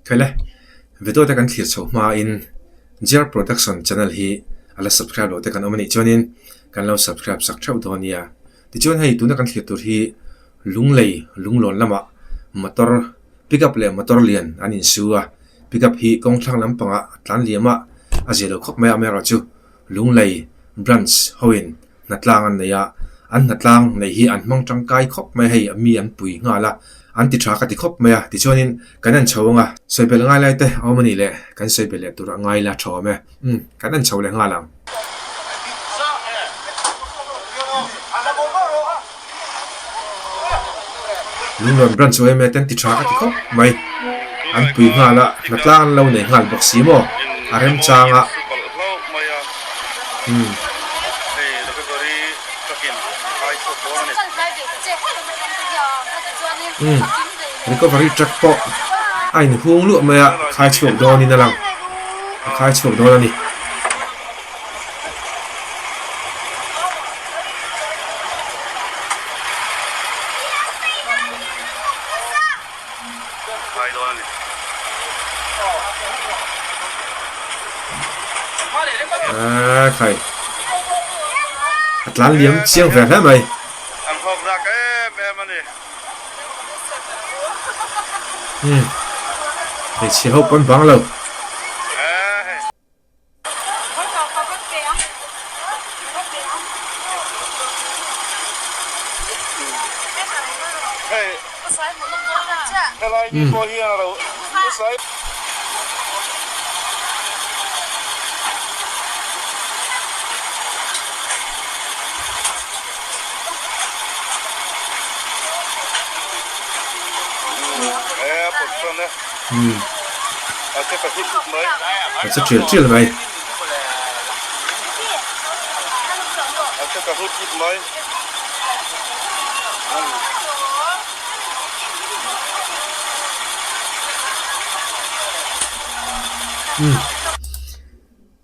Khaile, video te kan thlir chho hmain Jer Production channel hi a la subscribe loh te kan awm a nih chuanin kan lo subscribe sak theuh dawn nia. Tichuan hei tuna kan thlir tur hi Lunglei Lunglawn lamah motor pickup leh motor lian an insu a, pickup hi kawng thlang lampangah a tlan liam a, a zia lo khawp mai a amaherawhchu Lunglei branch hoin Hnatlang an nei a, an hnatlang neih hi an hmang tangkai khawp mai a, hei mi an pui nghal a, an ti tha ka ti khawp mai a, tichuanin kan en chho ang a, sawi belh ngai lai te a awm a nih le, kan sawi belh leh tur a ngai la tha awm e, umm kan en chho leh nghal ang. Lunglawn branch chu em e ten ti tha ka ti khawp mai, an pui nghal a, hnatlang an lo nei nghal bawk si maw, a remchang a. Umm. Umm recovery truck pawh a inhung luah mai a, a khai chhuak dawnin a lang, a khai chhuak dawn a ni. Aaa khai a tlan liam chiang ve hle mai. Umm hmeichhe ho pawn bang lo. A che tial tial mai.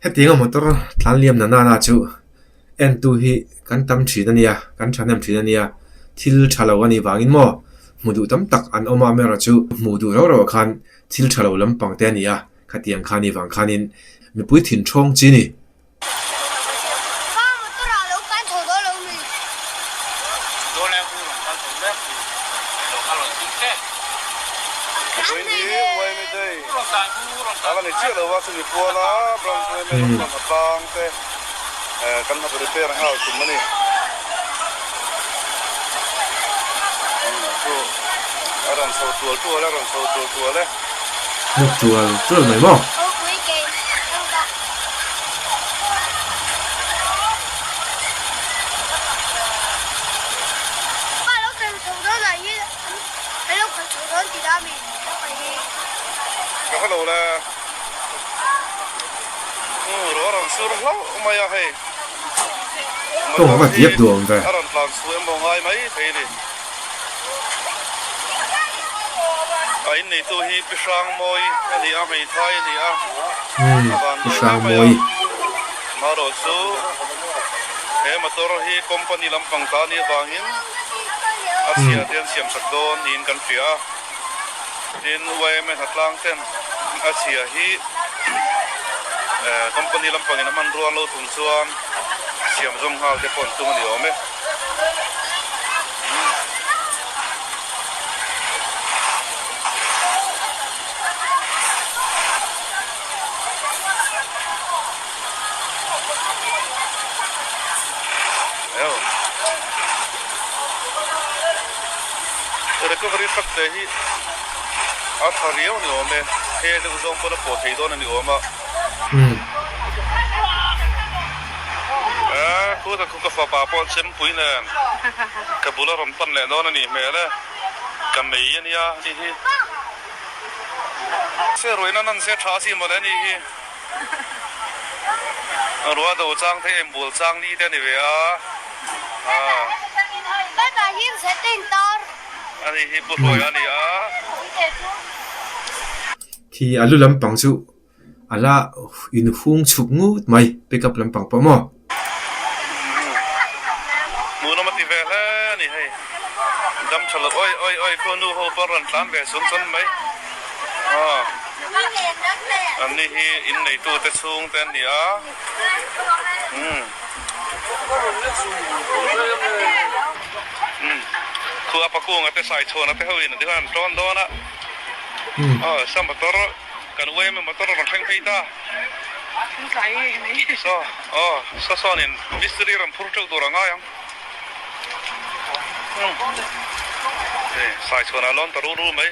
Hetianga motor tlan liam na nana chu entu hi kan tam thin a nia, kan thahnem thin a nia, thil tha lo a nih vangin maw hmu duh tam tak an awm a, amaherawhchu hmuh duh rauh rauh ah khan thil tha lo lampang te a ni a, khatiang kha a nih vang khanin mipui thin thawng chi a ni. Hnuk tual tual mai maw? Kawng a va diak duh awm ve. Umm Pi Hrangmawi. Tin, yma hnatlang ten a chhia hi company lampangin a hmanrua an lo tum chuan siam zawm nghal te pawh an tum a ni awm e. Recovery truck te hi a tha riau a ni awm e, he deuh zawng pawn a pawh thei dawn a ni awm a. Aaa khutah khu ka fapa pawh chempui nen ka bula rawn pan leh dawn a nih hmel e, ka mei a nia hei hi. Se ruihna nan se tha a si mawle a nih hi. Ruah do chang te embul chang ni te a ni ve a. Ani hi Pu Hruaia a ni a. Khi a lu lampang chu a la inhung chhuk ngut mai pickup lampang pawh maw. Hmuhnawm a ti ve hle a ni hei. Dam tha lo oi oi oi khu nu ho pawh rawn tlan ve chun chun mai. Anni hi in neitute chhungte an ni a. Umm. Umm. Khu a pakunga te saichhuana te ho in an ti khan an tlawn dawn a. Aw sa motor kan uaim a motor a rawn thleng phei ta. Saw aw saw sawnin mistiri rawn phur teuh tur a ngai ang. Hei saichhuanah lawn ta ru ru mai.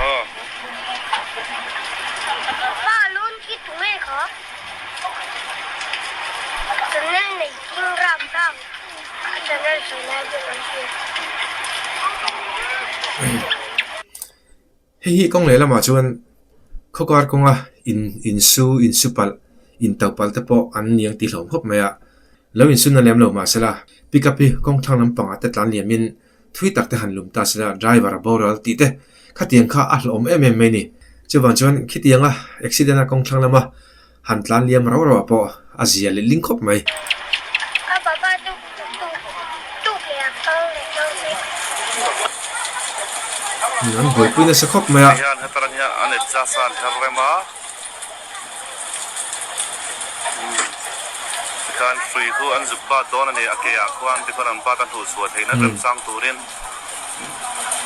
Aw. Hei hi kawng lehlamah chuan khawkar kawnga in insu insu palh into palh te pawh an ni ang tih hlawm khawp mai a, lo insun a lem lo mahsela pickup hi kawng thlang lampangah te tlan liamin thui tak te han lum ta sela driver a boral tih te khatiang kha a hlawhawm em em mai a ni. Chuvang chuan khitianga accident a kawng thlang lama Han tlan liam rau rau ah pawh a zia leh ling khawp mai. An buaipui nasa khawp mai a. Hian hetan hian an adjust a an her rem a. Tikhan hrui khu an zuk bat dawn a ni a ke ah khuan tikhuan an bat a hnuh chhuah theihna remchang turin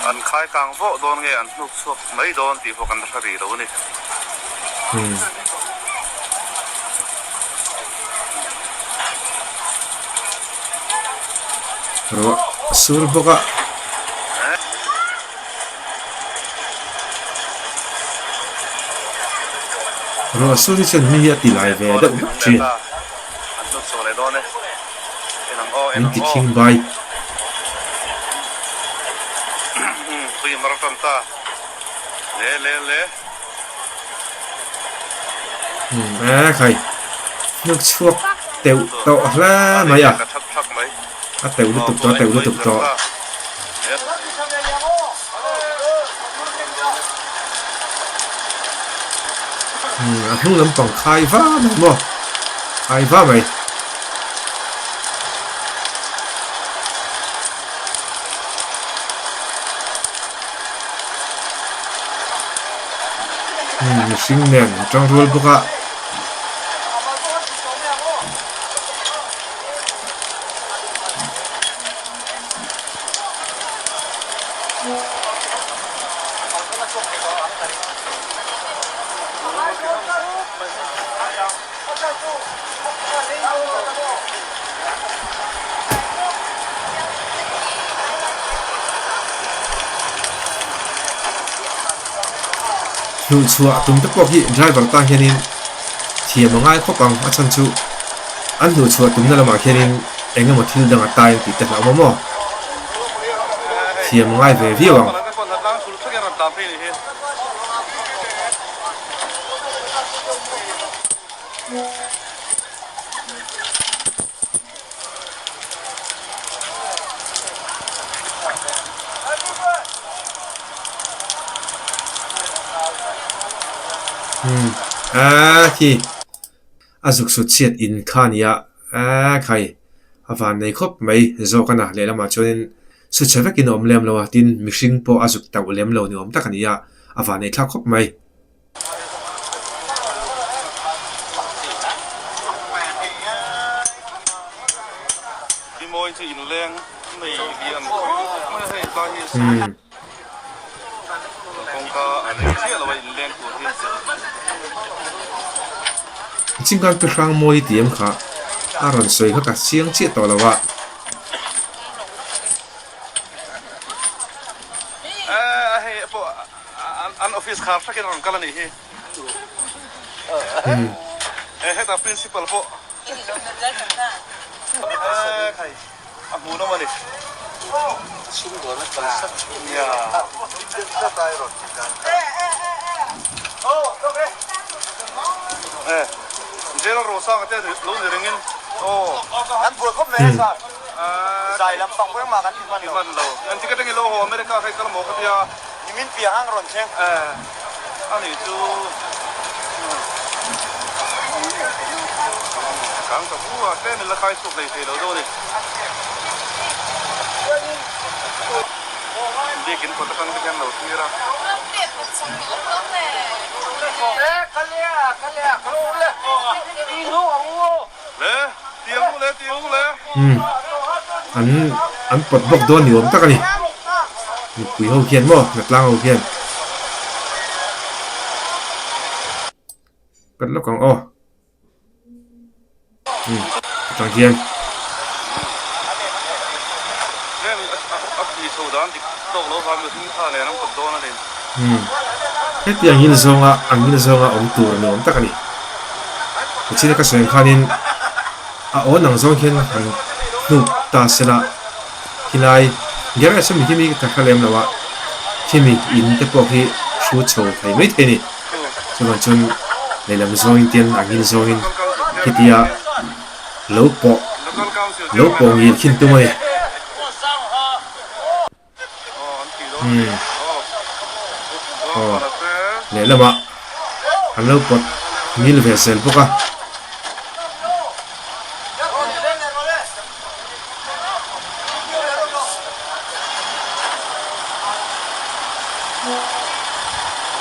an khai kang vawh dawn nge an hnuk chhuak mai dawn tih pawh kan hre rih lo a ni. Ruah a sur bawk a. Ruah sur hi chuan mi hi a ti lai ve deuh vek thin. Min ti khing bai. Umm khai hnuk chhuak teuh tawh hle mai a, a teuh lutuk tawh a teuh lutuk tawh. Umm a hnung lampang khai va mai maw khai va mai. Mihring nen an tang rual bawk a. Hnuhchhuah tum te pawh hi driver tan hianin thiam a ngai khawp ang a chhan chu an hnuhchhuah tumna lamah khianin eng emaw thil dang a tai ang tih te hlauh awm maw thiam a ngai ve viau ang. Umm aaa khi a zuk sut chhiat in kha a nia aaa khai a van nei khawp mai zawk a na lehlamah chuanin su chhe vekin a awm lem lo a tin mihring pawh a zuk tauh lem lo ni awm tak a ni a a van nei thlak khawp mai. Umm. Chingkan pi hrang mawi tih em kha a rawn sawi kha ka chiang chiah tawh lo a. Biakin kawt atang te hian lo thlir a. Le, ti ang u le, ti ang u le. Umm, an an pawt bawk dawn ni awm tak a ni. Mipui ho hian maw, hnatlang ho hian. Pet lawk ang aw. Atang hian. Hetiang ngil zawnga an ngil zawnga awm tur ni awm tak a ni. Tichhin ka sawi ang khanin a awn ang zawng hian han hnuk ta se la khilai garage ami khi mi ka hre lem lo a khimi in te pawh khi hrut chho thei mai thei a ni. Chuvang chuan lehlam zawngin tian a ngil zawngin khitia lo pawh lo pawh ngil khin tum a ni. Umm aw lehlamah an lo pawt ngil ve zel bawk a.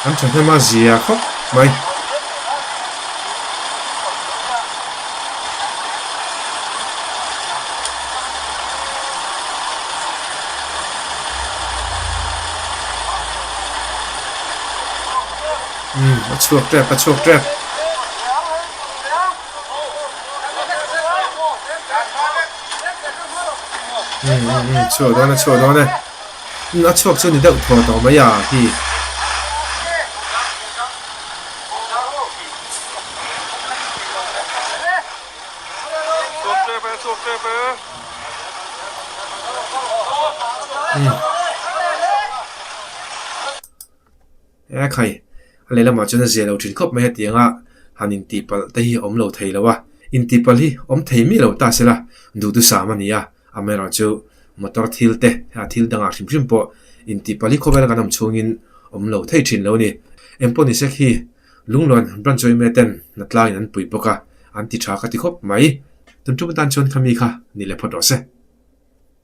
An thahnem a zia khawp mai. Umm a chhuak tep a chhuak tep. Umm umm umm chhuak dawn e chhuak dawn e umm a chhuak chu ni deuh thaw tawh mai a hi. Umm e khai a lehlamah chuan a zia lo thin khawp mai hetiang a han intihpalh te hi a awm lo thei lo a intihpalh hi awm thei miah lo ta se la duhthusam a ni a amaherawhchu motor thil te a thil dangah hrim hrim pawh intihpalh hi khawvel kan awm chhungin awm lo thei thin lo a ni engpawh ni sek hi lunglawn branch yma ten hnatlangin an pui bawk a an ti tha ka ti khawp mai tun tum atan chuan khami kha ni leh phawt rawh se.